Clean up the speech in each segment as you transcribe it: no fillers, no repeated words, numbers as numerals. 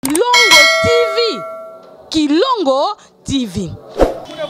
Kilongo TV. Kilongo TV.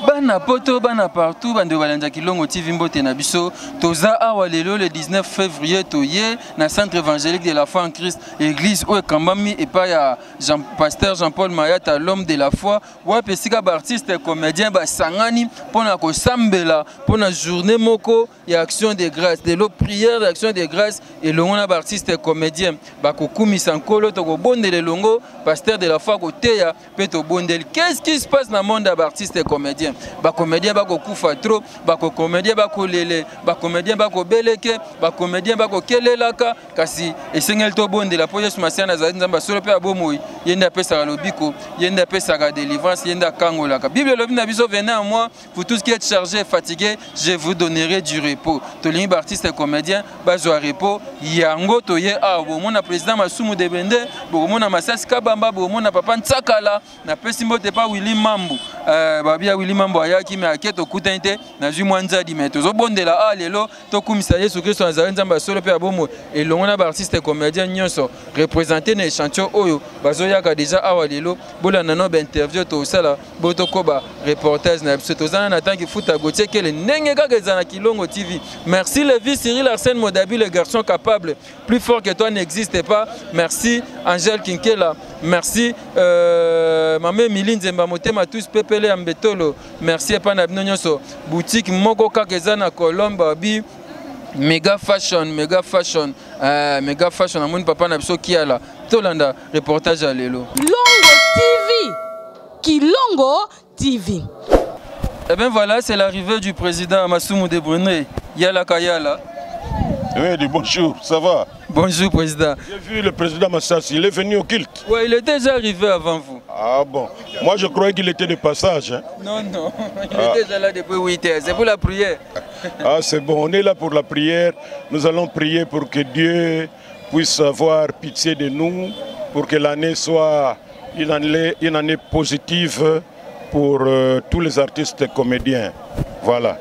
Bana poto, bana partout, bande balanda Kilongo TV, mbote na biso. Toza awa lelo le 19 février toye na centre évangélique de la foi en Christ, église oyo ekambami epai ya Jean, pasteur Jean-Paul Mayata, l'homme de la foi. Wapi esika ba artiste comédien basangani mpona kosambela mpona journée moko ya action de grâce. Lelo prière d'action de grâce elongo na ba artiste comédien bakokumisa Nkolo, tokobondela elongo, pasteur de la foi koteya pe tobondeli. Qu'est-ce qui se passe na monde ya ba artiste comédien? Ba comédien bakokufa trop, ba comédien bakolele, ba comédien bakobeleke, ba comédien bakokelelaka, kasi esengeli tobondela mpo Yesu Masiya azali Nzambe ya solo mpe ya bomoi. Ye nde apesaka lobiko, ye nde apesaka délivrance, ye nde akangolaka. Bible elobi na biso, venez à moi vous tous qui êtes chargés et fatigués, je vous donnerai du repos. Tolingi ba artistes et comédiens bazwa repos, yango toye awa. Bomona président Masumu Debende, bomona Masasi Kabamba, bomona papa Ntsakala, napesi mbote pa Willy Mambu. Babia Willy Mambu ayaki mais ake tokutani te, nazwi mwa nzadi mais tozobondela awa lelo tokumisa Yesu Kristo azali Nzambe ya solo mpe ya bomoi elongo na ba artistes et comédiens nyonso représenté na échantillon oyo bazoyaka déjà awa lelo. Bolanda no ba interview tosala bo tokoba reportage na biso. Tozana na tanki futa Gauthier Kele ndenge kaka eza na Kilongo TV. Merci Lévi Cyril Arsène Modabi, le garçon capable, plus fort que toi n'existe pas. Merci Angèle Kinkela, merci Mame Emilie Nzemba Motema tous Pepele ya Mbetolo. Merci epa na bino nyonso. Boutique moko kaka eza na Colombe bi Mega Fashion, Mega Fashion, Mega Fashion. Amoni papa na biso Kiala. Tolanda reportage ya lelo. Kilongo TV. Kilongo TV. Eh bien voilà, c'est l'arrivée du président Masumu de Brunei. Yala Kayala. Oui, bonjour, ça va? Bonjour président. J'ai vu le président Massassi, il est venu au culte. Oui, il est déjà arrivé avant vous. Ah bon, moi je croyais qu'il était de passage. Hein? Non, non, il est déjà là depuis 8 heures, c'est pour la prière. Ah c'est bon, on est là pour la prière. Nous allons prier pour que Dieu puisse avoir pitié de nous, pour que l'année soit une année positive pour tous les artistes et comédiens. Voilà.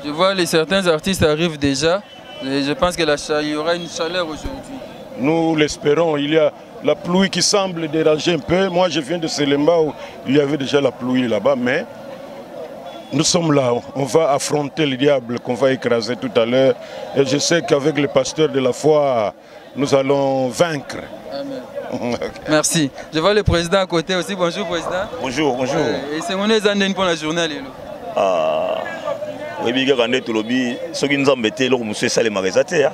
Je vois les certains artistes arrivent déjà. Et je pense que il y aura une chaleur aujourd'hui. Nous l'espérons. Il y a la pluie qui semble déranger un peu. Moi, je viens de Selemba où il y avait déjà la pluie là-bas, mais nous sommes là. On va affronter le diable qu'on va écraser tout à l'heure. Et je sais qu'avec le pasteur de la foi, nous allons vaincre. Amen. Okay. Merci. Je vois le président à côté aussi. Bonjour, président. Bonjour, bonjour. Et c'est mon aide pour la journée, Lélo. Ah. oyebi kaka nde tolobi soki Nzambe te eloko mosusu esalemaka eza te, ya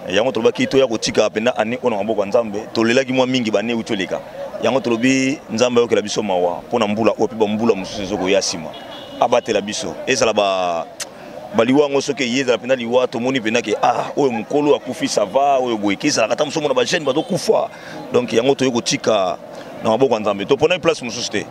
yango tolobaki toya kotika mpenza ane oyo na maboko ya Nzambe. Tolelaki mwa mingi bane euti oleka, yango tolobi Nzambe ayokela biso mawa mpo na mbula oyo mpe bambula mosusu ezokoya nsima, abatela biso. Ezala ba baliwa yango soki eye, ezala mpenza liwa tomoni mpenza ke ah, oyo mokolo akufi, ça va, oyo boye ke ezalaka ata mosu omona bajeune bazokufa. Donc yango toye kotika na maboko ya Nzambe. Toponaki place mosusu te,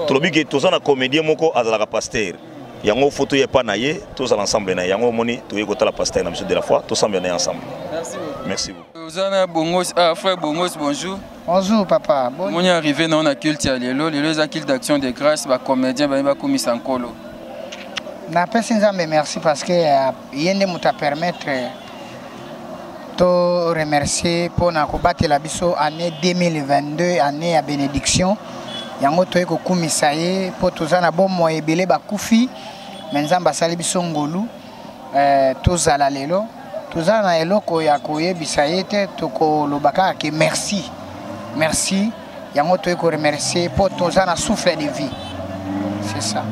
tolobi ke toza na comédien moko azalaka pasteur, yango fo toye epa na ye, tozala ensemble na ye. Yango omoni toye kotala pasteur na biso de la foi, tosambela na ye ensemble. Merci beaucoup. Merci beaucoup. Oza na Bongos, ah, frère Bongos, bonjour. Bonjour papa. Bon... Moni arrivé na na culte ya lelo, lelo eza culte d'action de grâce, ba comédien ba bakumisa Nkolo. Napesi Nzambe merci parce que ye nde moto apermettre to remercier mpona kobatela biso année 2022, année ya bénédiction. Yango toye kokumisa ye mpo toza na bomoi. Ebele bakufi, me Nzambe asali biso ngolu, tozala lelo. Toza na eloko ya koyebisa ye te, tokoloba kaka ke merci, merci. Yango toye koremercier mpo toza na souffle de vie, c'est ça.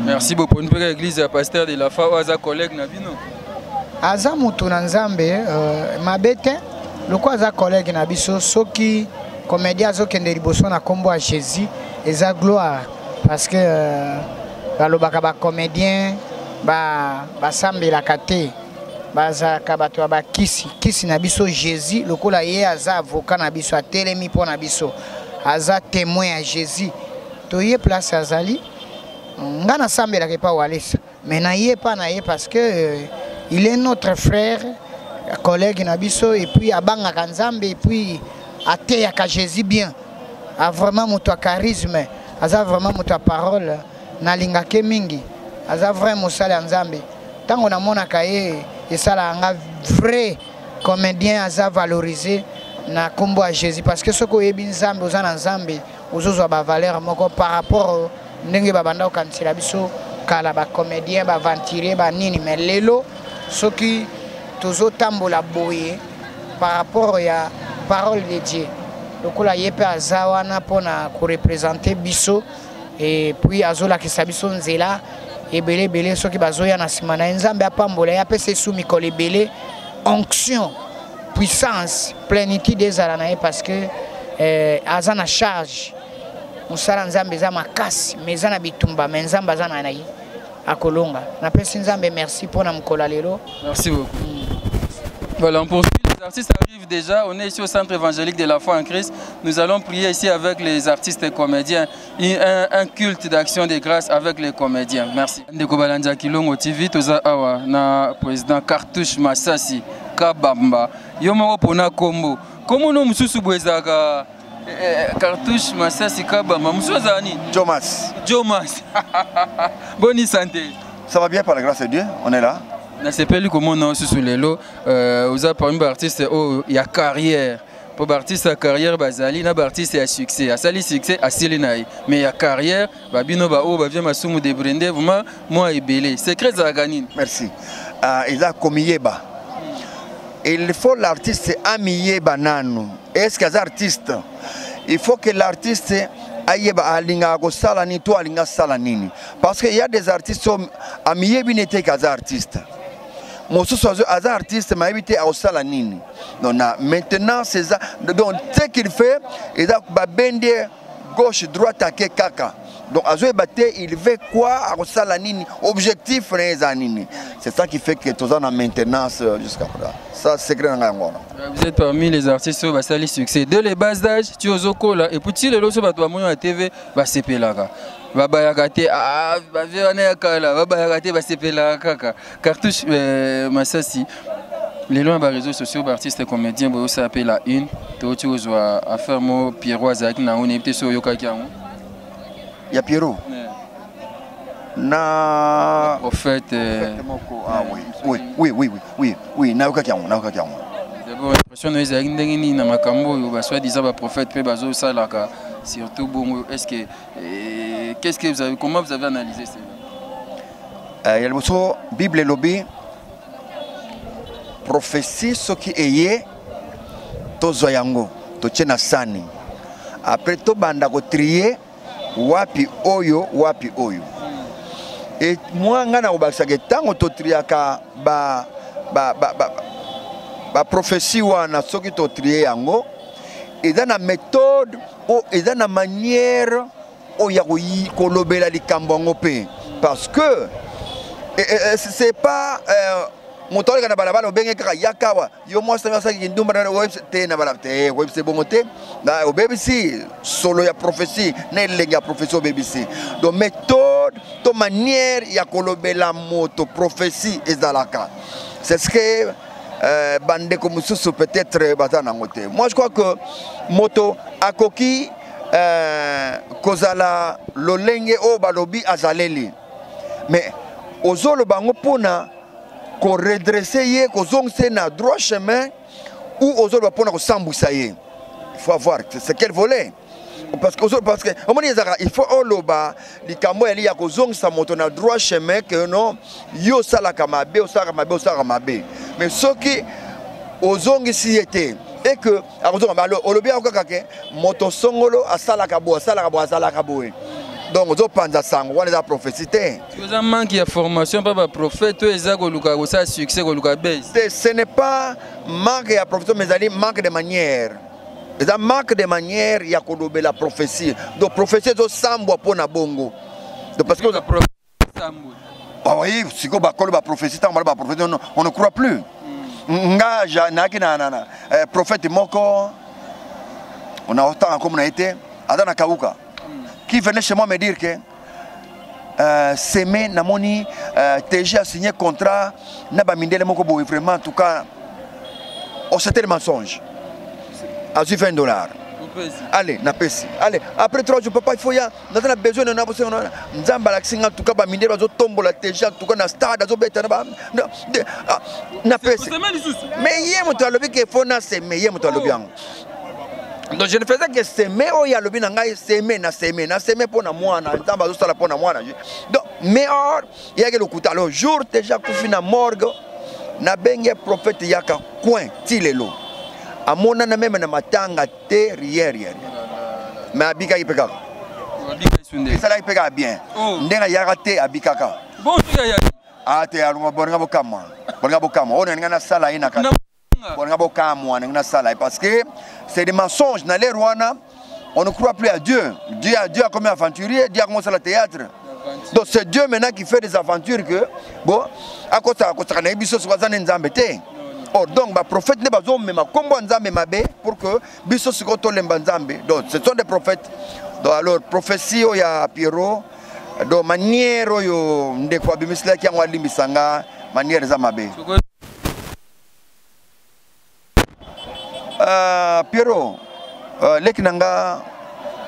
Merci beaucoup. Mpe église ya pasteur de la foi oyo aza collègue na bino. Aza motu na Nzambe, mabe te loko aza collègue na biso. Soki comédien azokende liboso na nkombo ya Jésus, eza gloire, parce que balobaka bacomédien basambelaka te, bazalaka bato ya bakisi kisi. Na biso Jésus, lokola ye aza avocat na biso, atelemi mpo na biso, aza témoin ya Jésus, toye place azali. Nga nasambelaka epa Walesa, mais na ye pa na ye parce que il est notre frère, collègue na biso, et puis abangaka Nzambe, et puis ateyaka Jésus bien. A vraiment moto ya charisme, aza vraiment moto ya parole. Nalingake mingi, aza vrai mosali ya Nzambe. Ntango namonaka ye, esalaka nga vrai comédien aza valorisé. Na nkombo ya Jésus, parce que soki oyebi Nzambe, oza na Nzambe, ozozwa bavaleur moko par rapport ndenge babanda kokanisela biso kala, bacomédien, baaventurier, banini. Mais lelo soki tozotambola boye par rapport ya parole de Dieu, lokola ye mpe aza wana mpona koreprésenter biso et puis azolakisa biso nzela ebele ebele, soki bazoya na nsima na ye, Nzambe apambola ye, apesa esu mikolo ebele, onction, puissance, plénitude ezala na ye, parce que aza na charge. Mosala Nzambe eza makasi, mais eza na bitumba, mais Nzambe aza na ye, akolonga. Napesi Nzambe merci mpona mokolo ya lelo. Merci beaucoup. Voilà, on poursuit. Les artistes arrivent déjà. On est ici au Centre évangélique de la foi en Christ. Nous allons prier ici avec les artistes et comédiens. Un culte d'action de grâce avec les comédiens. Merci. Ndeko balandi Kilongo TV, toza awa na président Cartouche Masasi Kabamba. Yo moko pona kombo. Kombo no mususu bwezaka Cartouche Masasi Kabamba. Mususu azala nini? Jomas. Jomas. Bonne santé. Ça va bien par la grâce de Dieu, on est là. Nasepeli komona osusu lelo oza parmi baartiste oyo ya carrière, mpo baartiste ya carrière bazali na baartiste ya succès, asali succès, asili na ye, mais ya carrière babino baoyo bavie Masumu de Brende, vraiment mwa ebele. Secret ezalaka nini? Merci. Eza komiyeba. Il faut l'artiste amiyeba nanu. Est-ce que aza artiste? Il faut que l'artiste ayeba alingaka kosala nini to alinga asala nini. Parce que il y a des artistes oyo amiyebi nete ke aza artiste. Mosusu aza artiste, mais ayebi te akosala nini. Donc na maintenant c'est ça. Donc ce qu'il fait, eza babendi gauche droite ake kaka. Donc azoyeba te il veut quoi, akosala nini, objectif na ye eza nini. C'est ça qui fait que toza na maintenance jusqu'à présent. Ça, secret na ngai yango wana. Vous êtes parmi les artistes oyo basali succès dès le bas âge, ti ozokola, et puis ti lelo so bato bamoni na TV basepelaka, babayaka te. Ah, bavie wana ya kala babayaka te, basepelaka kaka. Cartouche Masasi, lelo na baréseaux sociaux, baartiste comédien boyosala mpe la une. Touti kozwa affaire mo Pierrot azalaki na yango, nayebi te so oyokaki yango. Ya Pierrot na prophète. Prophète moko, ah oui oui oui oui oui oui oui, nayokaki yango, nayokaki yango. D'abord, impression na yo ezalaki ndenge nini na makambo oyo basoi-disant baprophète mpe bazosalaka, surtout bongo? Est ce que qu'est-ce que vous avez, comment vous avez analysé cela? Ya liboso, Bible elobi prophétie soki eye, tozwa yango, totie na sani, après tobanda kotrier wapi oyo, wapi oyo. E mwa ngai na kobakisaka, ntango totriaka baprophétie wana, soki totrier yango, eza na méthode oyo, eza na manière oyo ya kolobela likambo yango mpe, parce que c'est pas moto aleka na balabala, obenge kaka yaka awa, yo mwasi ntango asalaki kindumba oyebisa te na balabala te, oyebisa bongo te, obebisi solo ya prophétie na elenge ya prophétie obebisi. Donc méthode to manière ya kolobela moto prophétie ezalaka, c'est ce que bandeko mosusu peut-être baza nango te. Moi, je crois que moto akoki kozala lolenge oyo balobi azaleli, mais ozoloba yango mpona koredresser ye, kozongisa ye na droit chemin, ou ozoloba mpona kosambwisa ye. Il faut avoir c'est quel volet, parce que omoni ezalaka, il faut oloba likambo yali ya kozongisa moto na droit chemin, que non, yo osalaka mabe, osalaka mabe, osalaka mabe. Mais soki ozongisi ye te et que akozonga, olobi yango kaka ke moto songolo asalaka boye, asalaka boye, asalaka boye, donc ozopanza sango wana, eza prophétie te. Eza manque ya formation mpa baprophète oyo eza koluka kosala succès, koluka base? Te, ce n'est pas manque ya prophétie, mais ezali manque de manière, eza manque de manière ya kolobela prophétie. Donc prophétie ezosambwa mpo na bongo. Donc parce que ah oui, sikoyo bakolo baprophétie, ntango balo baprophétie, on ne croit plus. Nga nayaki na prophète moko, on a otanga komona ye te, aza na Kauka, qui venait chez moi me dire que seme namoni TG a signé contrat na bamindele moko boye. Vraiment, en tout cas, oh, c'était le mensonge. Azwi 20 $. Allez, napesi. Allez, après 3 jours, papa, il faut ya naza na besoin na bosenga. Nzambe alakisi nga, en tout cas bamindele bazotombola déjà, en tout cas na stade azobeta na napesi. Mais ye moto alobi ke faut na semer, ye moto alobi yango. Donc je ne faisais que semer. Oyo alobi na ngai semer, na semer, na semer mpo na mwana. Nzambe azosala mpo na mwana. Donc, mais or eyaki lokuta. Alors jour déjà akufi na morgue, nabenge prophète Yaka Coin. Ti lelo amonana même na matanga te, rien, rien, rien. Mais abikaki mpe kaka, esalaki mpe kaka bien. Ndenge ayaka te, abikaka ate alonga. Bolinga bokamwa, bolinga bokamwa oyo nalinga nasala ye na kati. Bolinga bokamwa ndenge nasala ye, parce que c'est des mensonges. Na l'heure wana, on ne croit plus à Dieu. Dieu, Dieu a comme aventurier, Dieu a commencé le théâtre. Donc c'est Dieu maintenant qui fait des aventures que bon, akosaka akosaka na ye biso soki aza nde Nzambe te. Or donc baprophète nde bazomema nkombo ya Nzambe mabe pour que biso sikoyo tolemba Nzambe. Donc ce sont des prophètes. Donc alors prophétie oyo ya Pierrot, donc manière oyo ndeko abimisilaki yango, alimbisa nga, manière eza mabe. Pierrot, leki na nga,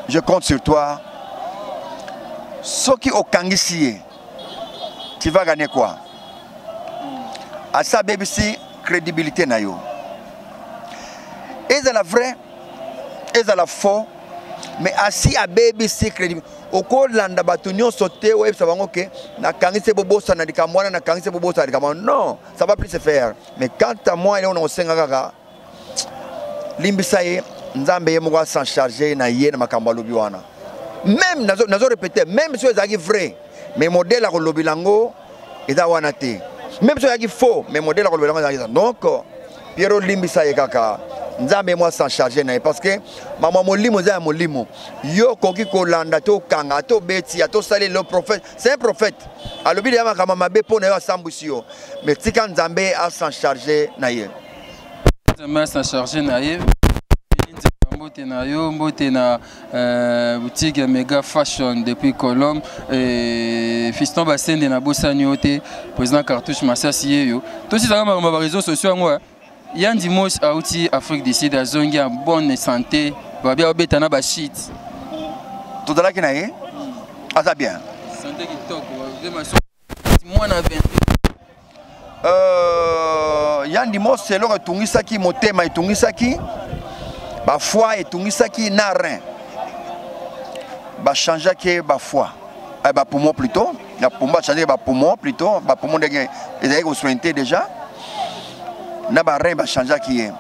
je compte sur toi. Soki okangisi ye, tu vas gagner quoi? Asa abebisi crédibilité na yo. Ezala vrai, ezala faux, mais asi abebisi crédibilité. Okolanda bato nyonso te, oyebisa bango ke nakangisi, bobosana likambo wana, nakangisi, bobosana likambo wana. Non, ça va plus se faire. Mais quant à moi, eloko na kosenga kaka, limbisa ye. Nzambe ye moko as'en charge na ye na makambo alobi wana. Même nazo répéter, même soki ezalaki vrai, mais modèle akolobela yango eza wana te. Même soki ezalaki faux, mais modèle akolobela yango ezalaki. Donc Pierrot, limbisa ye kaka. Nzambe mo as'en charge na ye, parce que mama molimo eza ya molimo. Yo okoki kolanda te, okanga ata obeti, ata osali. Le prophète, c'est un prophète, alobi deya makambo mabe mpo na yo, asambwisi yo. Mais tika Nzambe as'en charge na ye. Nzambe as'en charge na ye. Mbote na yo, mbote na boutique ya Mega Fashion depuis Colombe. Fiston Basende, na bosani yo te. Président Cartouche Masasi ye yo. Tosizaka makambo ya baréseaux sociaux yango. Yandi Mos auti Afrique du Sud, azongi ya bonne santé, babi abeta na bashit. Tozalaki na ye, aza bien. Santé kitoko, mwana 20. Yandi Mos, eloko etungisaki motema, etungisaki bafoie, etungisaki na rein. Bachangeaki bafoie, bapoumon plutôt, ya poumon. Bachangeaki bapoumon plutôt, bapoumon ndenge ezalaki kosointe déjà, na barein bachangeaki ye.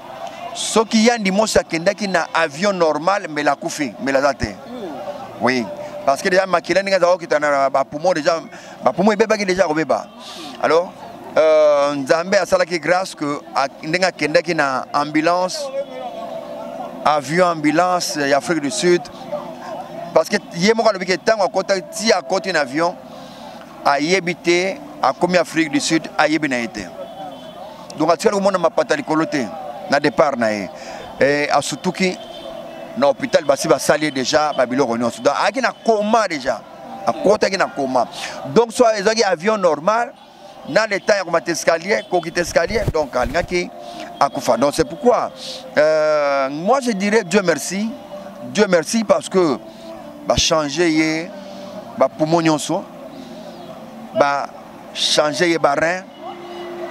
Soki Yandi Mosi akendaki na avion normal, mbela akufi, mbela aza te. Oui, parce que déjà makila ndenge azalaka kokita na bapoumon, déjà bapoumon ebebaki déjà kobeba. Alors Nzambe asalaki grâce que ndenge akendaki na ambulance, avion ambulance ya Afrique du Sud, parce que ye moko alobi ke ntango akotaki, ti akoti na avion, ayebi te akomi Afrique du Sud, ayebi na ye te. Donc atikali komona mapata likolo te na départ na ye. Asutuki na hôpital, basi basali ye déjà babiloko nyonso. Donc ayaki na coma déjà, akotaki na coma. Donc so ezalaki avion normal, na le temps ya komata escalier, kokita escalier, donc alingaki akufa. Donc c'est pourquoi moi je dirais Dieu merci, Dieu merci, parce que bachange ye bapoumon nyonso, bachange ye barein,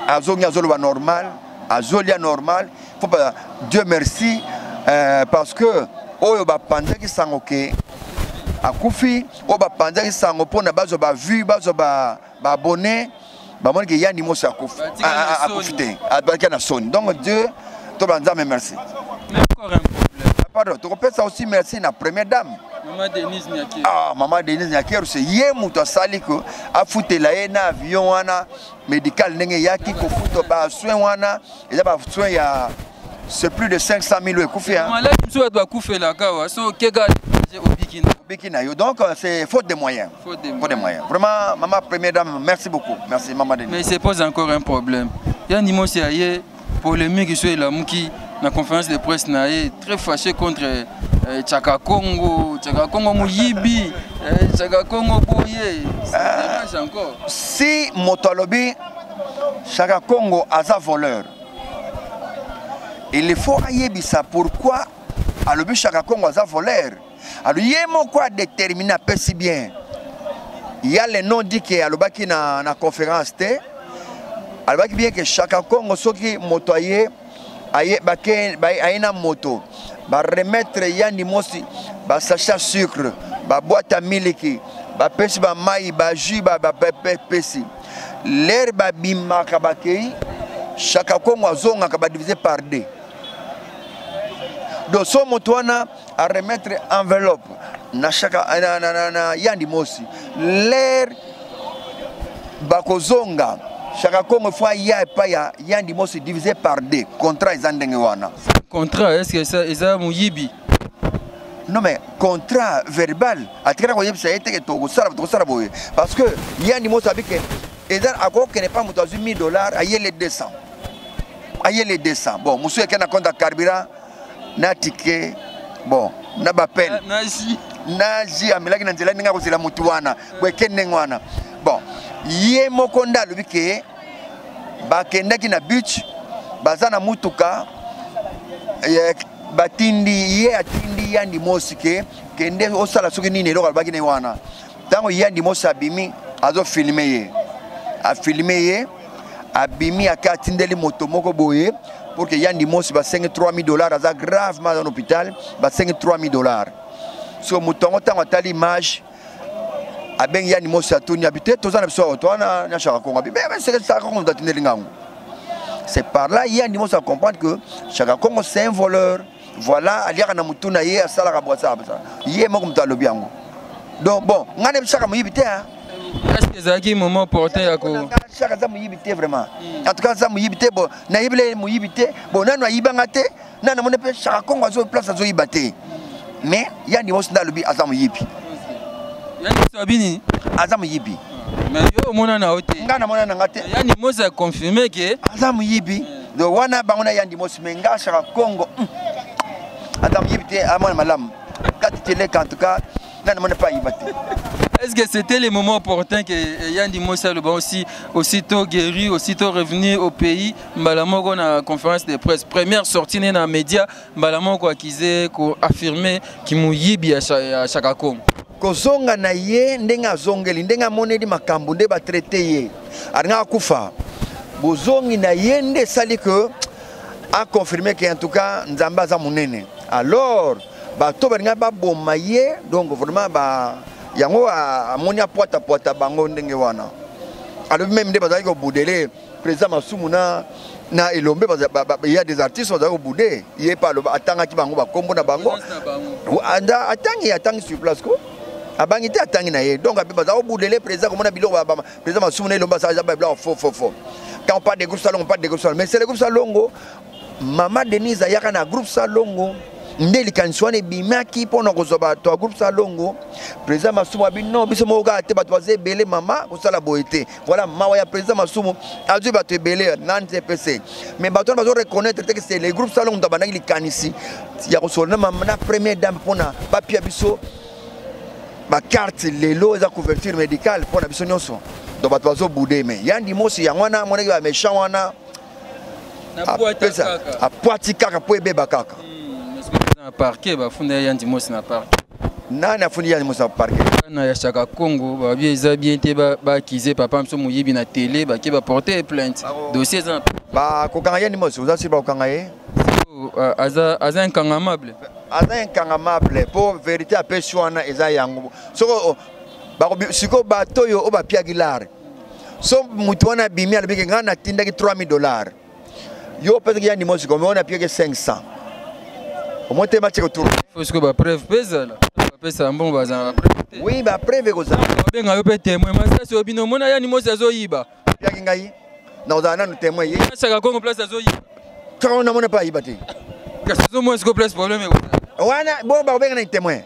azongi, azoloba normal, azolia normal. Faut pas, Dieu merci, parce que oyo bapanzaki sango ke akufi, oyo bapanzaki sango mpona bazwa bavue, bazwa baabonné, bamoni ke Yandi Mosi akufi, akufi te, abakia na soni. Donc Dieu, to banzambe merci. Pardon, tokopesa aussi merci na première dame. Mama Denise Nyakeru. Ah, Mama Denise Nyakeru, c'est ye moto asali ko afutela ye na avion wana médical ndenge eyaki kofuta basoin wana. Eza basoin ya, c'est plus de 500 000 ekufi. Maladi mosusu bato bakufelaka wa so okeka, obiki na obiki na yo. Donc c'est faute de moyens. Faute de faute de moyens. Vraiment, maman première dame, merci beaucoup, merci Maman Denise. Mais il se pose encore un problème. Yandi Mosi aye polémique so elamuki na conférence de presse na ye, très fâché contre Chaka Congo, Chaka Congo moyibi, Chaka Congo boye, ça dérange encore. Si moto alobi Chaka Congo aza voleur, il faut ayebisa pourquoi. Alobi Chaka Kongo aza voleur. Alors ye moko a déterminé apesi bien. Il y a le nom dit que alobaki na, na conférence te. Alobaki bien que Chaka Kongo soki moto aye aye bake aye na moto ba remettre Yandi Mosi ba sachet ya sucre, ba boîte ya miliki, ba pesi ba mai, ba jus ba ba pesi. L'air babimaka bakei Chaka Kongo azongaka ba diviser par deux. Donc so moto wana a remettre enveloppe na chaka na, na, na, na Yandi Mosi l'air bakozonga Chaka Kongo faut aya epai ya Yandi Mosi divisé par deux contrat eza ndenge wana. Contrat est-ce que ça eza moyibi? Non mais contrat verbal atikala koyebisa ye te ke tokosala tokosala boye parce que Yandi Mosi abi ke eza akokende pa moto azwi 1000 dollars ayele 200 ayele 200 bon mosusu eke na compte ya carburant na ticket bon na bapene na ji amelaki na nzela ndenge akozela motu wana boye ndenge wana bon ye moko nde alobi ke bakendaki na beach baza na mutuka batindi ye atindi yandi mosi ke kende osala soki nini eloko alobaki na ye wana ntango yandi mosi abimi azofilme ye afilme ye abimi ake atindeli moto moko boye pour que yandi mosi basengi 3000 dollars aza gravement aza na hôpital basengi 3000 dollars so moto yango ntango atali image abengi yandi mosi atuni abi te toza na biso awa toza na Chaka Kongo abi mais seke Chaka Kongo moto atindeli ngango c'est par là yandi mosi a comprendre que Chaka Kongo c'est un voleur voilà aliaka na mutu na ye asalaka bo asalaka ye moko moto alobi yango donc bon ngai nayebi Chaka moyibi te est-ce que ezalaki moment opportun ya ko Chaka aza moyibi te vraiment en tout cas aza moyibi te bon nayebela ye moyibi te bon nanu ayibanga te nanu namoni mpe Chaka Kongo azo place azoyiba te mais yandi mosi nde alobi aza moyibi yandi mosi alobi nini aza moyibi mais yo omona na yo te ngai namona na nga te yandi mosi aconfirme ke aza moyibi donc wana bango na yandi mosi mais nga Chaka Kongo aza moyibi te amona malamu kati teleka en tout cas ngai namona mpe ayiba te. Est-ce que c'était le moment opportun que Yandi Mosi aloba aussi aussitôt guéri, aussitôt revenu au pays, mbala moko na conférence de presse, première sortie né na média, mbala moko accusé ko affirmer ki muyibi ya Chaka Kongo? Kozonga na ye ndenge azongeli ndenge amoneli makambo nde batraite ye alingaka kufa bozongi na ye nde esali que aconfirme que en tout cas Nzambe aza monene alors bato balingaki baboma ye donc vraiment ba yango amoni apwatapwata bango ndenge wana alobi meme nde bazalaki kobudele président Masumu na na Elombe il y a des artistes bazalaki kobude ye mpe aloba atangaki bango bakombo na bango atangi atangi sur place ko abangi te atangi na ye donc baza kobudele président komona biloko président Masumu na Elombe asala biloko faux faux faux. Quand on parle de groupe Salongo, on parle de groupe Salongo, mais c'est le groupe Salongo. Mama Denise ayaka na groupe Salongo nde likanisi wana ebimaki mpona kozwa bato ya groupe Salongo. Président Masumu abi non, biso moko kaka te, bato baza ebele mama kosala boye te. Voilà mawa ya président Masumu azwi bato ebele na NTPC, mais bato wana bazo reconnaître te que c'est le groupe Salongo moto abandaki likanisi ya kosolola na mama na première dame mpona bapia biso bacarte lelo eza couverture médicale mpona biso nyonso. Donc bato bazobude mais Yandi Mosi yango wana amonaki ba méchant wana apwati kaka mpo ebeba kaka. Na parquet bafunda Yandi Mosi na parquet. Nani afundi Yandi Mosi na parquet? Na ya Chaka Kongo babi eza bien te baakize papa biso moyibi na télé bake baporte plainte dossier eza bakokanga Yandi Mosi oza sili bakokanga ye aza inkangamable aza inkangamable mpo vérité apesi wana eza yango soko sikoyo bato oyo oyo bapiaki lare so motu wana abimi alobiki ngai natindaki 3000 dollars yo opesaki Yandi Mosi komi wana apiaki 500 omoi te batie kotour sikoyo bapreuve mpe ezala bapesa mbongo bazala bapreuve te oui bapreuve ekozala babenga yo mpe témoin masasi oyo bino omona Yandi Mosi azoyiba apiaki ngai nakozala nanu témoin ye Chaka Kongo place azoyiba Chaka namona mpe ayiba te kasi ozomona sikoyo place problème ekozala wana bongo bakobenga nani témoin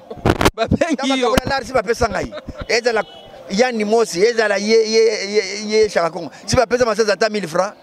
babengi yo lare si bapesa ngai ezala Yandi Mosi ezala ye ye ye ye Chaka Kongo si bapesa masasi ata 1000 francs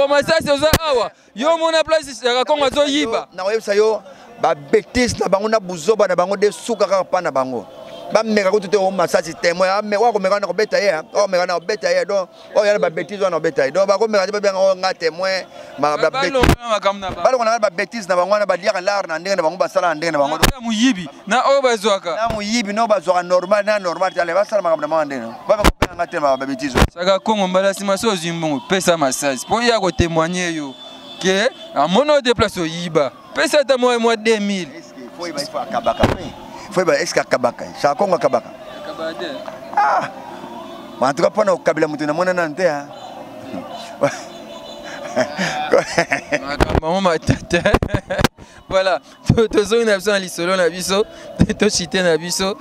masasi oza awa yo omona place Chaka Kongo azoyiba nakoyebisa yo babétise na bango na buzoba na bango nde suka kaka mpa na bango. Bameka kutu te o masasi témoin, oyo akomeka na kobeta ye, oyo akomeka na kobeta ye, donc oyo yana babétise wana kobeta ye, donc bakomeka te babenga oyo nga témoin. Balongola na babétise na bango wana, baliaka lar na ndenge na bango, basala na ndenge na bango. Moyibi na oyo bazwaka na moyibi na oyo bazwaka normal na normal te, ale basala makambo na bango ndenge babenga te babétise. Saka Kongo, mbala nsima so ozwi mbongo, pesa masasi mpo ye akotémoigne yo ke amoni oyo te place oyiba, pesa ata mwa 2000. Faut akabaka mpe, faut yeba est-ce akabaka? Saka Kongo akabaka? Ah, en tout cas mpona kokabela moto namona nanu te. Makambo yango matata. Voilà, tozongi na biso na lisolo na biso, tochite na biso.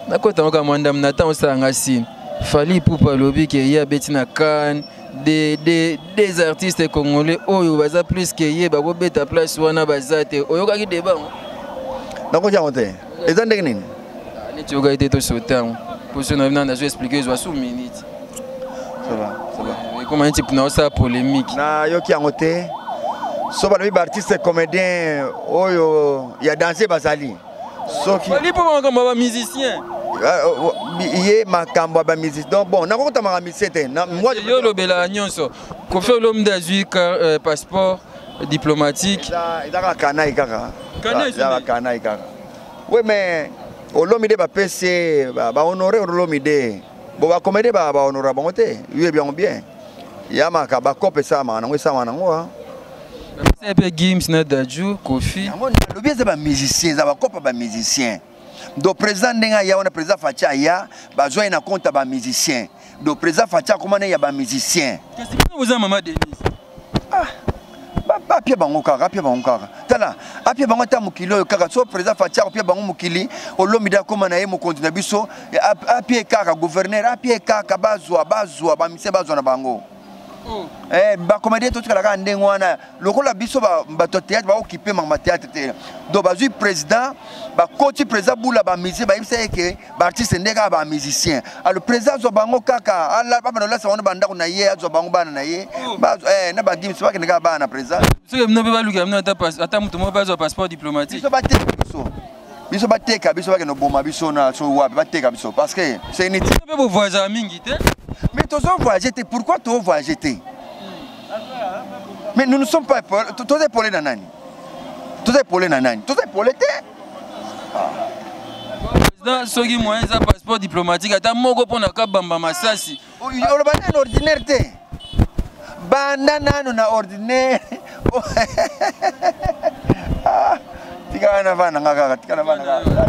Nakota ngo kaka mwa ndambo na ntango osalanga sine. Fally Ipupa alobi ke ye abeti na CAN des artistes congolais oyo baza plus ke ye bakobeta place wana baza te. Oyokaki débat ngo? Nakoti yango te. Eza ndenge nini? Neti oyokaki te, tosauter yango poso na bino, nazo expliquer, ezwa su minute. Ça va, ça va. Ekoma neti na osala polémique. Nayoki yango te. So balobi baartiste comédien oyo ya danse bazali soki Fally mpo makambo ya bamusicien. Ye makambo ya bamusicien, donc bon, nakokota makambo musicien te. Yo olobelaka nyonso. Koffi Olomide azwi passeport diplomatique. Eza kaka kanai kaka, eza kanai kaka. Oui, mais Olomide bapesi ye, bahonore Olomide. Bo bacomédie bahonora bango te, yoyebi yango bien. Ya maka bakope esalamaka nango, esalamaka nango. Bapesa mpe Gims na Dadju, Koffi. Yango nalobi, eza bamusicien, eza bakopa bamusicien. Donc président ndenge aya wana, président Fatshi aya, bazwa ye na compte ya bamusicien. Donc président Fatshi akoma ne ya bamusicien. Kasi bino boza mama Denise. Ah, apia bango kaka, apia bango kaka. Tala, apia bango ata mokili oyo kaka. So président Fatshi akopia bango mokili, Olomide akóma na ye mokonzi na biso, apie kaka gouverneur, apie kaka, bazwa, bazwa bamusicien, bazwa na bango. Eh, bacomédien totikala kaka ndenge wana lokola biso bato ya théâtre baokipe makambo ya théâtre te. Donc bazwi président, bakoti président bula bamusicien, bayebisa ye ke baartiste nde kaka bamusicien. Alors président azwa bango kaka, babanda olasa bango na bandako na ye, azwa bango bana na ye na bagims, bakende kaka bana na président. Soki bino mpe balukela bino ata moto moko mpe azwa passeport diplomatique. Biso bateka biso, biso bateka biso, bakende oboma biso na so wapi, bateka biso parce que c'est inutile. Mpe bovoyageaka mingi te. Mais tozo voyager te. Pourquoi tozo voyager te? Mais nous ne sommes pas, toza épaulé na nani? Toza épaulé na nani? Toza épaulé te. Président, soki moyen eza, passeport diplomatique ata moko mpona kabamba masasi. Oloba nano ordinaire te, banda nano na ordinaire. Tika wana, vana nga kaka, tika na vana kaka.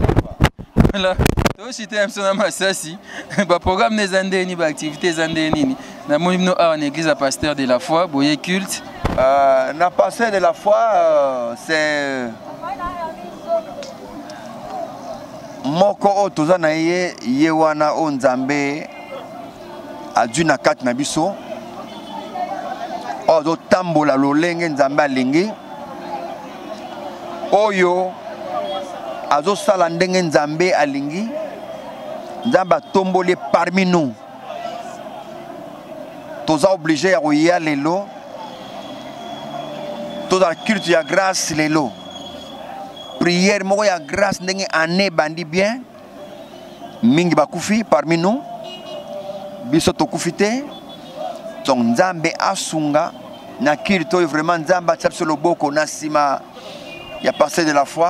Voilà, toshite ya biso na masasi. Baprogramme eza nde nini? Baactivité eza nde nini? Namoni bino awa na église ya pasteur de la foi, boye culte. Na pasteur de la foi, c'est moko oyo toza na ye, ye wana oyo Nzambe azwi na kati na biso, oyo azotambola lolenge Nzambe alingi, oyo azosala ndenge Nzambe alingi. Nzambe atomboli parmi nous. Toza obligé ya koya lelo, tozala culte ya grâce lelo, prière moko ya grâce ndenge année ebandi bien. Mingi bakufi parmi nous, biso tokufi te. Donc Nzambe asunga na culte oyo, vraiment Nzambe atia biso loboko. Na nsima ya pasteur de la foi,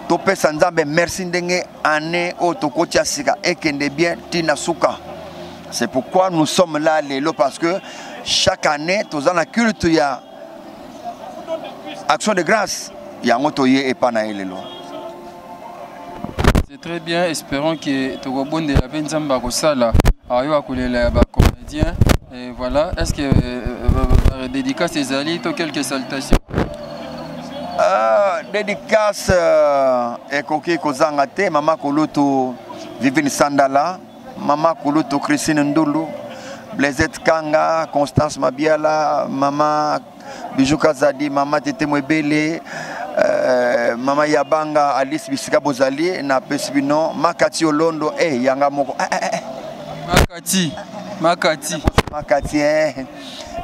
topesa Nzambe merci ndenge année oyo tokoti ya sika ekende bien ntina suka. C'est pourquoi nous sommes là lelo, parce que chaque année toza na culte ya action de grâce. Yango toye epa na ye lelo. C'est très bien, espérons que tokobondela mpe Nzambe akosala ayo akolela ya bacomédien. Et voilà, est ce que dédicace ezali to quelques salutations? Dédicace ekoki kozanga te. Mama kolutu Vivine Sandala, mama kulutu Christine Ndulu, Blaisette Kanga, Constance Mabiala, mama Bijou Kazadi, mama Tete Mwebele, mama Yabanga Alice, bisika bozali, napesi bino Makati Olondo, eh, yanga moko, eh, eh, eh. Makati, Makati. Makati, eh.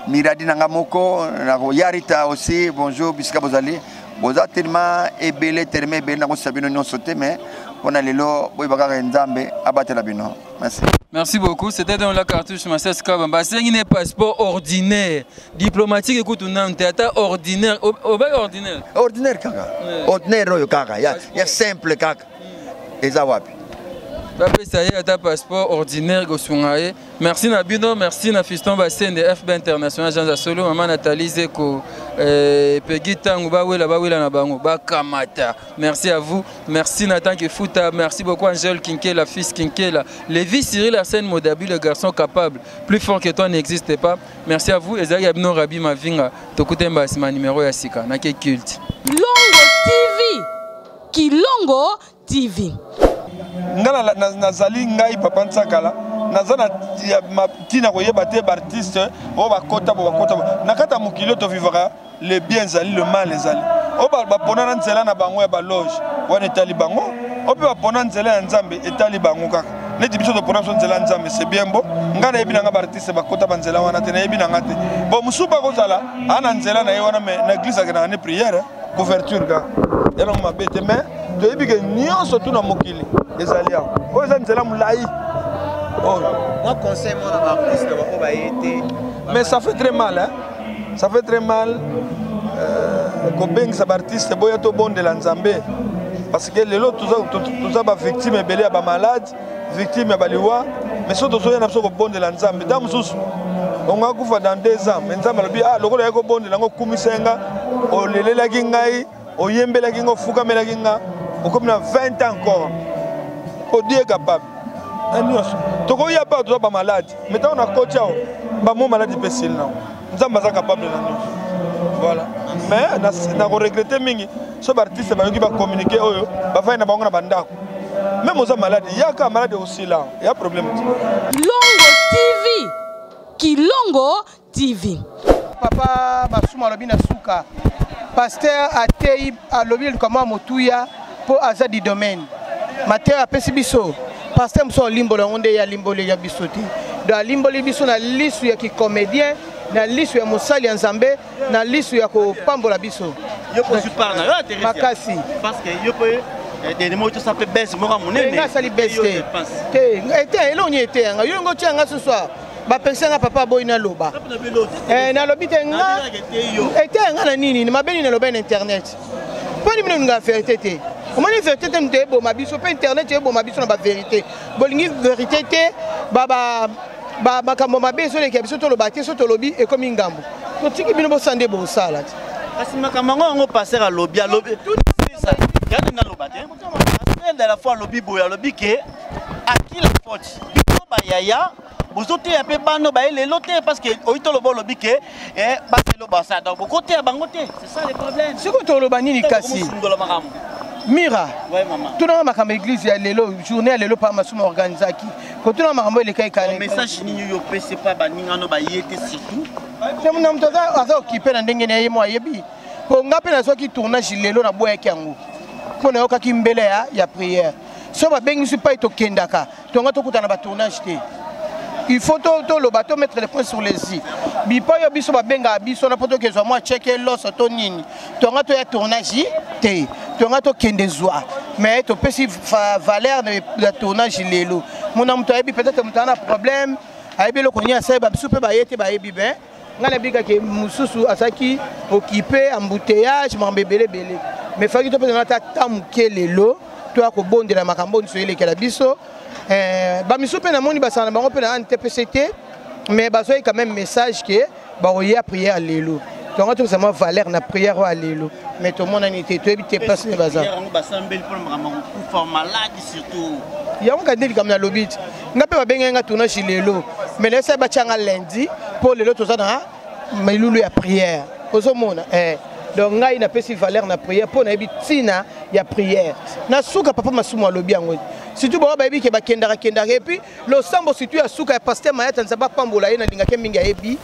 Miradi nanga moko, yarita aussi, bonjour bisika bozali. Boza tellement ebele, tellement ebele nakosa bino nyonso te, mais mpona lelo boyeba kaka Nzambe abatela bino. Merci. Merci beaucoup. C'était dans la cartouche Massas Kabamba. C'est un passeport ordinaire. Diplomatique, écoute, on a ordinaire. Ordinaire. Ordinaire, kaka. Ordinaire, oyo kaka. Ya, ya simple, kaka. Eza wapi? Bapesa ye ata passeport ordinaire kosunga ye. Merci na bino, merci na Fiston Basende, FB International, Jean Zasolo, Maman Nathalie Zeko, Peggy Tangu, Bawela, Bawela na bango, Bakamata. Merci à vous, merci Nathan Kefuta, merci beaucoup Angèle Kinkela, fils Kinkela, Lévi Cyril Arsène Modabi, le garçon capable, plus fort que toi n'existe pas. Merci à vous, Ezali Abino Rabi Mavinga, Tokutemba Sima numéro ya sika, nake culte. Longo TV, Kilongo TV. Nga nazali ngai papa Nsakala, naza na ntina koyeba te baartiste oyo bakota bo bakota bo na kati ya mokili oyo tovivaka, le bien ezali, le mal ezali. Oyo bapona na nzela na bango ya baloge wana etali bango, oyo mpe bapona nzela ya Nzambe etali bango kaka. Neti biso topona biso nzela ya Nzambe, c'est bien beau. Nga nayebi na nga baartiste bakota banzela wana te, nayebi na nga te. Bon, mosusu bakozala aa na nzela na ye wana, mais na église akendaka ne prière, couverture kaka ya nango mabe te, mais toyebi ke nyonso tu na mokili ezali awa. Oyo eza nzela molai oyo. Moi, conseil moi na baartiste oyo baye te. Mais ça fait très mal, hein? Ça fait très mal kobengisa baartiste boya tobondela Nzambe, parce que lelo toza bavictime ebele ya bamalade, victime ya baliwa, mais soki tozoya na biso kobondela Nzambe, ntango mosusu ongo akufa dans 2 ans, mais Nzambe alobi, ah, lokola ya kobondela yango, okumisa ye nga, olelelaki ngai, oyembelaki nga, ofukamelaki nga, okomi na 20 ans encore. Po Dieu est capable na nyonso. Tokoya mpe toza bamalade, mais ntango nakoti awa bamo maladi mpe esili nango. Nzambe aza capable na nyonso. Voilà. Mais nakoregrete mingi so baartiste bayoki bacommuniqué oyo bafai na bango na bandako. Même oza malade, yaka malade osila, ya problème te. Longo TV, Kilongo TV. Papa Basuma alobi na suka, pasteur atei alobi likambo ya motuya mpo aza du domaine. Matthieu apesi biso, pasteur mosusu alimbola yango nde ye alimboli ya biso te. Donc alimboli biso na lisu ya kicomédien, na lisu ya mosali ya Nzambe, na lisu ya kopambola biso. Yo mpo ozwi part na yo, Theresia. Makasi. Parce que yo mpe, dernier mot, tosala mpe baisse moko ya monene. Nga asali baisse Yo, te. je pense. Te, te, eloko nini ete yanga? Yo ngo tia nga ce soir. Bapesi nga papa boyi naloba. Nalobi te nga. Ete yanga na nini? Mabe nini naloba na internet? Mpo nini bino olingaka vérité te? Omoni vérité te, moto eboma biso, mpe internet eboma biso na ba vérité. Bolingi vérité te, ba makambo mabe ezoleka biso toloba te, so tolobi ekomi ngambo. Totiki bino bosala nde bosala te. Kasi makambo yango yango pasteur alobi, alobi. Yani naloba te. Pasteur de la foi alobi boye, alobi ke à qui la faute? Bino bayaya, bozoteya mpe bano baye lelo te, parce que oyi toloba olobi ke, baselo basala. Donc bokoteya bango te, c'est ça le problème. Sikoyo toloba nini kasi? Bokosundola makambo. Mira, Ouais, maman. tunanga makambo église ya lelo, journée ya lelo pa Masumu organisaki. Kotuna makambo eleka ekale. Bon, message nini yo opesi pa baninga no baye te surtout? Na moto aza occupé na ndenge na ye mo ayebi. Po nga mpe nazwaki tournage lelo na boyaki yango. Mpo nayokaki mbele ya prière. So babengi biso pai tokendaka, tonga tokutana ba tournage te. Il faut toloba, to mettre les points sur les i. Bipai oyo biso babengaka biso na po tokezwa mwa cheke loso to nini. Tonga toya tournage te. Tonga tokende zwa. Mais topesi valeur ya tournage lelo. Mona moto ayebi peut-être moto ana problème, ayebi eloko nini asali, ba biso mpe baye te bayebi ben. Nga nabikaki mosusu azalaki occupé embouteillage makambo ebele ebele. Mais faki topesa ata temps moke lelo toya kobondela makambo nyonso elekela biso. Ba misusu mpe namoni basala na bango mpe na NTPC te, mais bazwaki quand même message ke bakoya prière lelo. Donc topesa mwa valeur na prière oyo ya lelo. Mais tomonani te, toyebi te place nini baza. Prière yango basambeli mpona makambo ya kokufa, maladi surtout. Yango kaka nde likambo nalobi ti. Nga mpe babengaki nga tournage lelo, mais nayebisaki batia nga lundi mpo lelo toza na milulu ya prière. Ozomona, Donc ngai napesi valeur na prière mpo nayebi ntina ya prière. Na suka papa Masumu alobi yango. Surtout baoyo bayebi ke bakendaka kendaka, et puis losambo surtout ya suka ya pasteur Mayata Nzambe apambola ye, nalingaki mingi ayebi.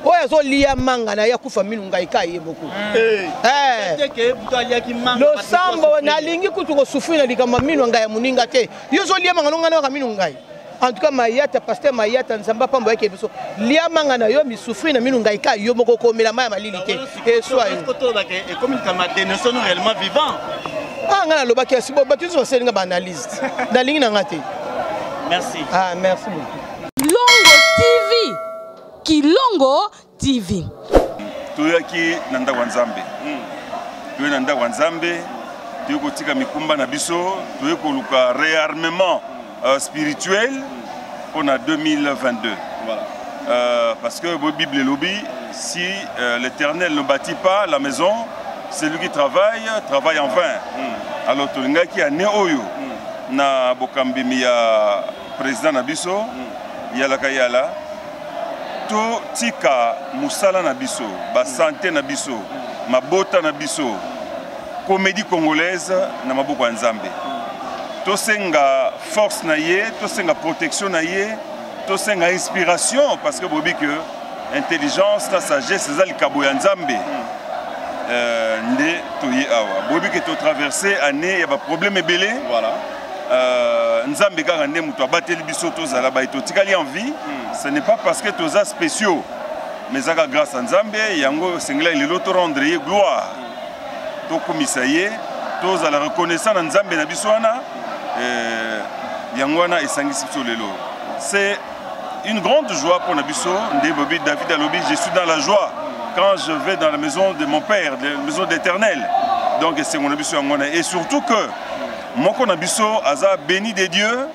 Oyo azolia manga na ye akufa minu ngai ka ye moko. Losambo nalingi kutu kosufri na likambo ya minu ngai ya moninga te. Yo ozolia manga no ngai nayoka minu ngai. En tout cas Mayata, pasteur Mayata, Nzambe apambola yeke biso. Lia manga na yo misouffrir na minu ngai ka yo moko komela mai ya malili te. Eswa yo. Ekomi likambo ya dénoncer nous réellement vivant. Ah ngai nalobaki ya sibo bato nyonso basali nga ba analyse. Nalingi na nga te. Merci. Ah merci beaucoup. Longo TV. Kilongo TV. Toyaki na ndako ya Nzambe. Toyei na ndako ya Nzambe, toyei kotika mikumba na biso, toyei koluka réarmement spirituel mpo na 2022. Voilà. Parce que la Bible elobi, si l'Éternel ne bâtit pas la maison, celui qui travaille, travaille en vain. Alors tolingaki année oyo na bokambimi ya président na biso yalaka yala totika mosala na biso, basante na biso, mabota na biso, comédie congolaise na maboko ya Nzambe. Tosenga force na ye, tosenga protection na ye, tosenga inspiration, parce que boyebi que intelligence na sagesse eza likabo ya Nzambe. Nde toye awa, boyebi ke totraverse année ya baproblème ebele. Voilà. Nzambe kaka nde moto abateli biso tozala baye totikali en vie. Ce n'est pas parce que toza spéciaux, mais ezaka grâce à Nzambe. Yango esengelaki lelo torendre ye gloire, tokumisa ye, tozala reconnaissant na Nzambe na biso wana. Yango wana esangisi biso lelo. C'est une grande joie pour na biso. Nde bobi David alobi: je suis dans la joie quand je vais dans la maison de mon père, la maison d'Éternel. Donc esengo na biso yango wana, et surtout que moko na biso aza béni de Dieu,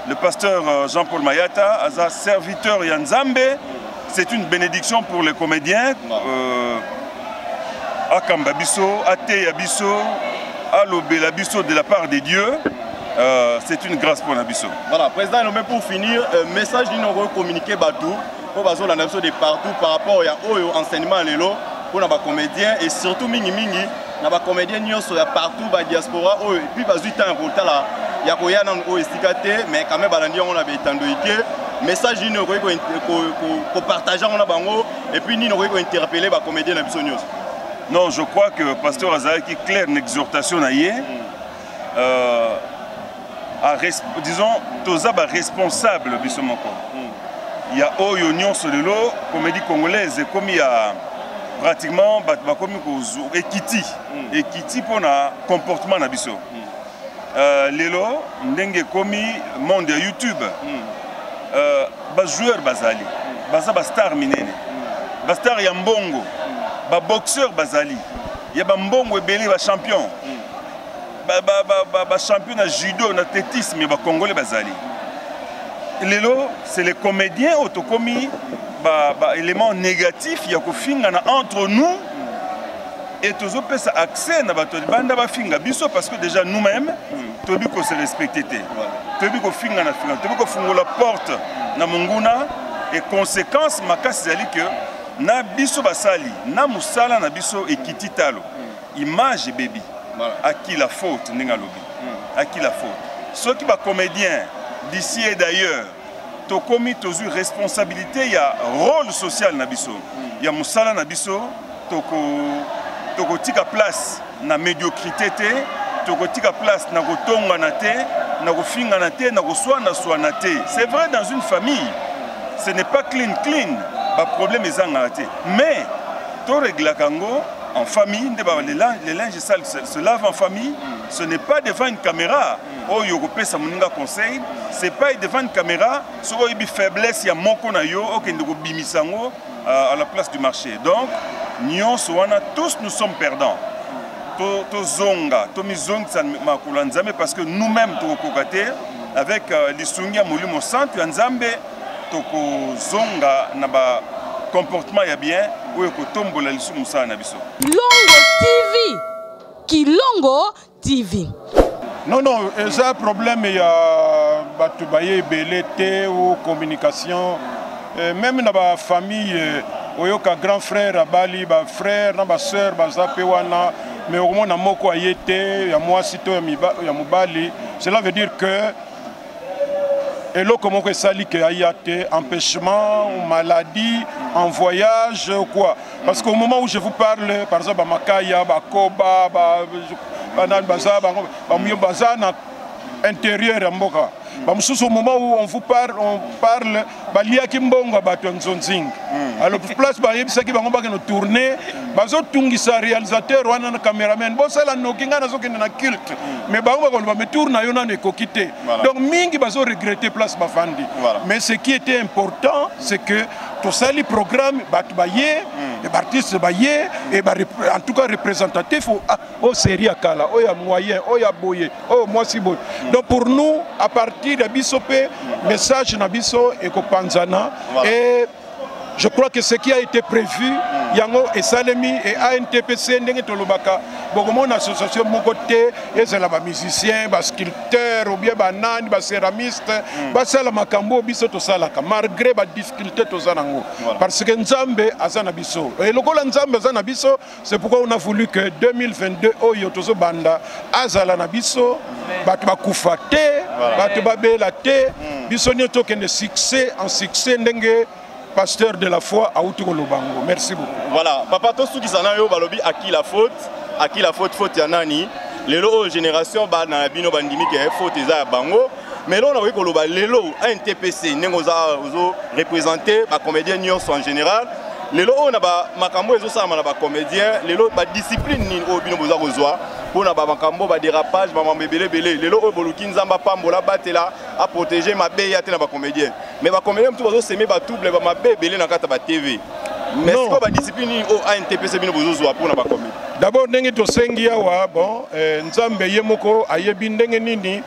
le pasteur Jean-Paul Mayata, aza serviteur ya Nzambe. C'est une bénédiction pour les comédiens. Akamba biso, ateya biso, alobela biso de la part de Dieu. C'est une grâce pour na biso. Voilà, président Elombe, pour finir, message nini okoki communiquer bato mpo bazolanda biso de partout par rapport ya oyo enseignement lelo mpona bacomédien, et surtout mingimingi na bacomédien nyonso ya partout, badiaspora oyo et puis bazwi temps ya kotala ya koya nanu oyo esika te, mais quand même balandi yango na baetando ike? Message nini okoki kopartage yango na bango, et puis nini okoki kointerpeller bacomédien na biso nyonso? Non, je crois que pasteur azalaki clair na exhortation na ye. Disons toza baresponsable biso moko ya oyo nyonso. Lelo comédie congolaise ekomi ya pratiquement bato bakomi kozwa ekiti, ekiti mpona comportement na biso. Lelo ndenge ekomi monde ya YouTube, bajoueur bazali, baza bastar minene, bastar ya mbongo, baboxeur bazali ya bambongo ebele, bachampion, bachampion na judo, na athlétisme ya bacongolais bazali. Lelo c'est les comédiens oyo tokomi baélément négatif ya kofingana entre nous, et tozopesa accès na bato ya libanda bafinga biso, parce que déjà nous-mêmes toyebi kose respecter te, toyebi kofinga na finga, toyebi kofungola porte na monguna. Et conséquence makasi ezali ke na biso basali na mosala na biso ekiti talo, image ebebi. À qui la faute? Ndenge alobi, à qui la faute? Soki bacomédien d'ici et d'ailleurs tokomi tozwi responsabilité ya rôle social na biso, ya mosala na biso, tokotika place na médiocrité te, tokotika place na kotongana te, na kofingana te, na koswana-swana te. C'est vrai, dans une famille ce n'est pas clean clean, baproblème ezangaka te, mais toreglaka yango en famille. Nde les linges sales se lavent en famille. Ce n'est pas devant une caméra oyo okopesa moninga conseil, c'est pas devant une caméra soki oyebi faiblesse ya moko na yo, okende kobimisa yango à la place du marché. Donc nyonso wana, tous nous sommes perdants. Tozonga, tomizongisa makolo ya Nzambe, parce que nous-mêmes tokokoka te. Avec lisungi ya Molimo Santu ya Nzambe, tokozonga na bacomportement ya bien oyo ekotombola lisusu mosala na biso. Longo TV, Kilongo TV. Non, eza problème ya bato baye ebele te ou communication. Même na bafamille, oyoka grand frère abali, bafrère na basœur baza mpe wana, mais okomona moko aye te, ya mwasi to ya mobali. Cela veut dire que eloko moko esali ke aya te, empêchement ou maladie, en voyage ou quoi. Parce qu'au moment où je vous parle, par exemple bamakaya, bakoba, banani baza, bango bamuyo baza na intérieur ya mboka. Bamosusu, au moment où on vous parle, on parle, baliaki mbongo ya bato ya nzonzing. Alors place bayebisaki bango bakende tourner, bazotungisa réalisateur wana na cameraman, bosala noki, ngai nazokende na culte. Mais bango bakoloba, mais tour na yo nano ekoki te. Donc mingi bazoregretter place bafandi. Mais ce qui était important, c'est que tosali programme, bato baye, mm. baartiste baye, et en tout cas représentatif oyo série ya kala, oyo ya moyen, oyo ya boye, oyo mwasi boye. Donc pour nous, à partir ya biso mpe message na biso ekopanzana. Et je crois que ce qui a été prévu, yango esalemi. E ANTPC, ndenge tolobaka, bokomona association moko te, ezala bamusicien, basculpteur ou bien banani, bacéramiste, basala makambo oyo biso tosalaka, malgré badifficulté toza nango, parce que Nzambe aza na biso. E lokola Nzambe aza na biso, c'est pourquoi on a voulu que 2022 oyo tozobanda azala na biso, bato bakufa te, bato babela te, biso nyonso tokende succès en succès, ndenge pasteur de la foi auti koloba yango. Merci beaucoup. Voilà, papa, tosukisa na yo. Balobi à qui la faute? À qui la faute? Faute ya nani? Lelo oyo génération bana na bino bandimi ke faute eza ya bango. Mais lelo nakoki koloba, lelo ANTPC, ndenge oza ozo représente bacomédien nyonso en général, lelo oyo na bamakambo ezosalama na bacomédien, lelo badiscipline nini oyo bino boza kozwa mpona bamakambo, badérapage, bamambo ebele ebele? Lelo oyo boluki Nzambe apambola, abatela, aprotege mabe ya te na bacomédien, mais bacomédien mosusu bazosemer batrouble, bamabe ebele na kati ya batv. Mais sikoyo badiscipline nini oyo ANTPC bino bozozwa mpona bacomédien? D'abord, ndenge tosengi awa, bon, Nzambe ye moko ayebi ndenge nini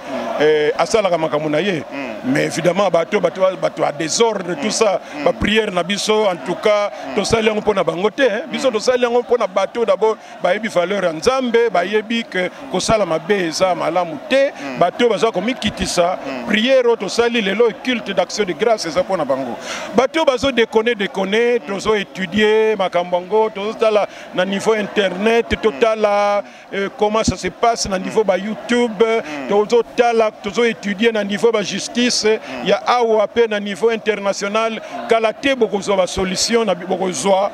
asalaka makambo na ye. Mais évidemment bato ya désordre, tout ça, baprière na biso, en tout cas tosali yango mpona bango te. Biso tosali yango mpona bato d'abord bayebi valeur ya Nzambe, bayebi ke kosala mabe eza malamu te, bato baza komikitisa. Prière oyo tosali lelo, culte d'action de grâce, eza mpona bango. Bato oyo bazodéconner déconner, tozoétudie makambo yango, tozotala na niveau internet, totala comment ça se passe na niveau ba YouTube, tozotala, tozoétudie na niveau ba justice ya awa mpe na niveau international. Kala te bokozwa basolution, bokozwa,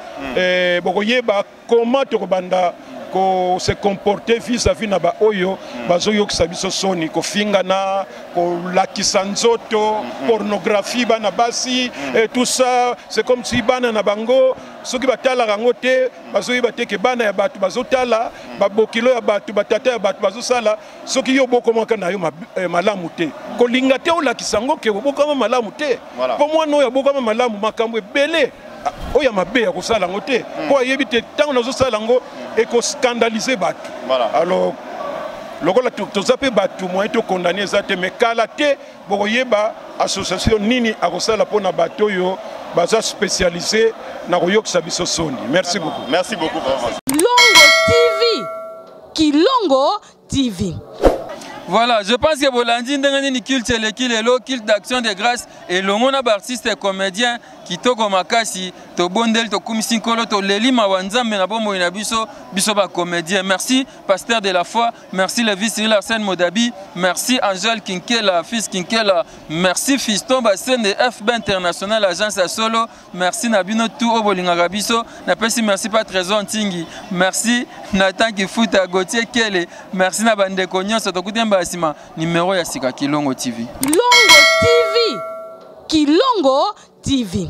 bokoyeba comment tokobanda ko se comporter vis-à-vis na baoyo bazoyokisa biso soni, kofingana, kolakisa nzoto, pornographie, bana basi et tout ça. C'est comme si bana na bango, soki batalaka yango te, bazoyeba te ke bana ya bato bazotala, babokilo ya bato, batata ya bato bazosala. Soki yo obokomaka na yo malamu te, kolinga te olakisa yango ke obokama malamu te, mpo mwana oyo abokama malamu, makambo ebele oyo ya mabe ya kosala yango te, mpo ayebi te ntango nazosala yango ekoscandaliser bato. Alors lokola toza mpe bato, moyen tokondane eza te. Mais kala te bokoyeba association nini akosala mpona bato oyo baza spécialisé na koyokisa biso soni. Merci beaucoup. Merci beaucoup. Kilongo TV, Kilongo TV. Voilà, je pense que bolandi ndenge nini culte eleki lelo, culte d'action de grâce elongo na baartiste et comédien. Kitoko makasi. Tobondeli, tokumisi Nkolo, toleli mawa Nzambe na bomoi na biso, biso bacomédien. Merci pasteur de la foi, merci Levi Cyril Arsène Modabi, merci Angèle Kinkela, fils Kinkela, merci Fiston Basende, FB International, agence ya solo. Merci na bino tout oyo bolingaka biso. Napesi merci pa Trésor Ntingi, merci Nathan Kifuta, Gautier Kele, merci na bandeko nyonso. Tokuti mbala nsima, numéro ya sika Kilongo TV. Kilongo TV, Kilongo TV.